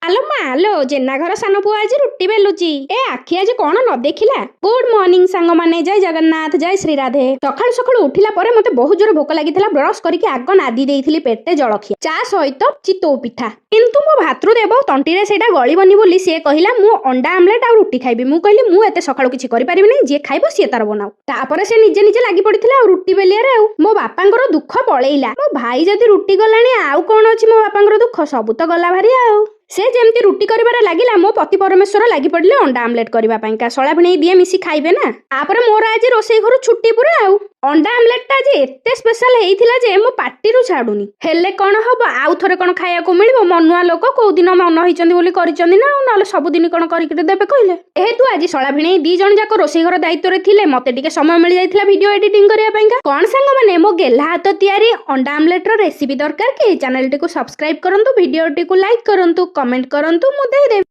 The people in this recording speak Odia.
ଆଲୋ ମା ଆଲୋ, ଜେନା ଘର ସାନ ପୁଅ ଆଜି ରୁଟି ବେଲୁଚି। ଏ ଆଖି ଆଜି କଣ ନ ଦେଖିଲା? ଗୁଡ ମର୍ଣ୍ଣିଂ ସାଙ୍ଗମାନେ, ଜୟ ଜଗନ୍ନାଥ, ଜୟ ଶ୍ରୀ ରାଧେ। ସକାଳୁ ସକାଳୁ ଉଠିଲା ପରେ ମତେ ବହୁତ ଜୋର ଭୋକ ଲାଗିଥିଲା। ବ୍ରଶ କରିକି ଆଗ ନାଦି ଦେଇଥିଲି ପେଟେ ଜଳଖିଆ, ଚା ସହିତ ଚିତଉ ପିଠା। କିନ୍ତୁ ମୋ ଭାତୃଦେବ ତଣ୍ଟିରେ ସେଇଟା ଗଳିବନି ବୋଲି ସିଏ କହିଲା, "ମୁଁ ଅଣ୍ଡା ଆମଲେଟ ଆଉ ରୁଟି ଖାଇବି।" ମୁଁ କହିଲି, "ମୁଁ ଏତେ ସକାଳୁ କିଛି କରିପାରିବିନି, ଯିଏ ଖାଇବ ସିଏ ତାର ବନାଉ।" ତାପରେ ସେ ନିଜେ ନିଜେ ଲାଗି ପଡିଥିଲା ଆଉ ରୁଟି ବେଲିଆରେ। ଆଉ ମୋ ବାପାଙ୍କର ଦୁଃଖ ପଳେଇଲା। ମୋ ଭାଇ ଯଦି ରୁଟି ଗଲାଣି, ଆଉ କଣ ଅଛି ମୋ ବାପାଙ୍କର ଦୁଃଖ? ସବୁ ତ ଗଲା ଭାରି। ଆଉ ସେ ଯେମିତି ରୁଟି କରିବାରେ ଲାଗିଲା, ମୋ ପତି ପରମେଶ୍ୱର ଲାଗି ପଡିଲେ ଅଣ୍ଡା ଆମଲେଟ କରିବା ପାଇଁକା। ଶଳା ଭିଣେଇ ଦିଏ ମିଶି ଖାଇବେ ନା। ତାପରେ ମୋର ଆଜି ରୋଷେଇ ଘରୁ ଛୁଟି ପୁରା। ଆଉ ଅଣ୍ଡା ଆମଲେଟଟା ଆଜି ଏତେ ସ୍ପେଶାଲ ହେଇଥିଲା ଯେ ମୋ ପାଟିରୁ ଛାଡୁନି। ହେଲେ କଣ ହବ, ଆଉ ଥରେ କଣ ଖାଇବାକୁ ମିଳିବ? ମନୁଆ ଲୋକ, କୋଉ ଦିନ ମନ ହେଇଛନ୍ତି ବୋଲି କରିଛନ୍ତି ନା ଆଉ, ନହେଲେ ସବୁଦିନ କଣ କରିକି ଦେବେ କହିଲେ? ଯେହେତୁ ଆଜି ଶଳା ଭିଣେଇ ଦି ଜଣ ଯାକ ରୋଷେଇ ଘର ଦାୟିତ୍ୱରେ ଥିଲେ, ମତେ ଟିକେ ସମୟ ମିଳିଯାଇଥିଲା ଭିଡିଓ ଏଡିଟିଂ କରିବା ପାଇଁକା। କଣ ସାଙ୍ଗମାନେ, ମୋ ଗେହ୍ଲା ହାତ ତିଆରି ଅଣ୍ଡା ଆମଲେଟର ରେସିପି ଦରକାର କି? ଚ୍ୟାନେଲଟିକୁ ସବସ୍କ୍ରାଇବ କରନ୍ତୁ, ଭିଡିଓଟିକୁ ଲାଇକ୍ କରନ୍ତୁ, କମେଣ୍ଟ କରନ୍ତୁ, ମୁଁ ଦେଇଦେବି।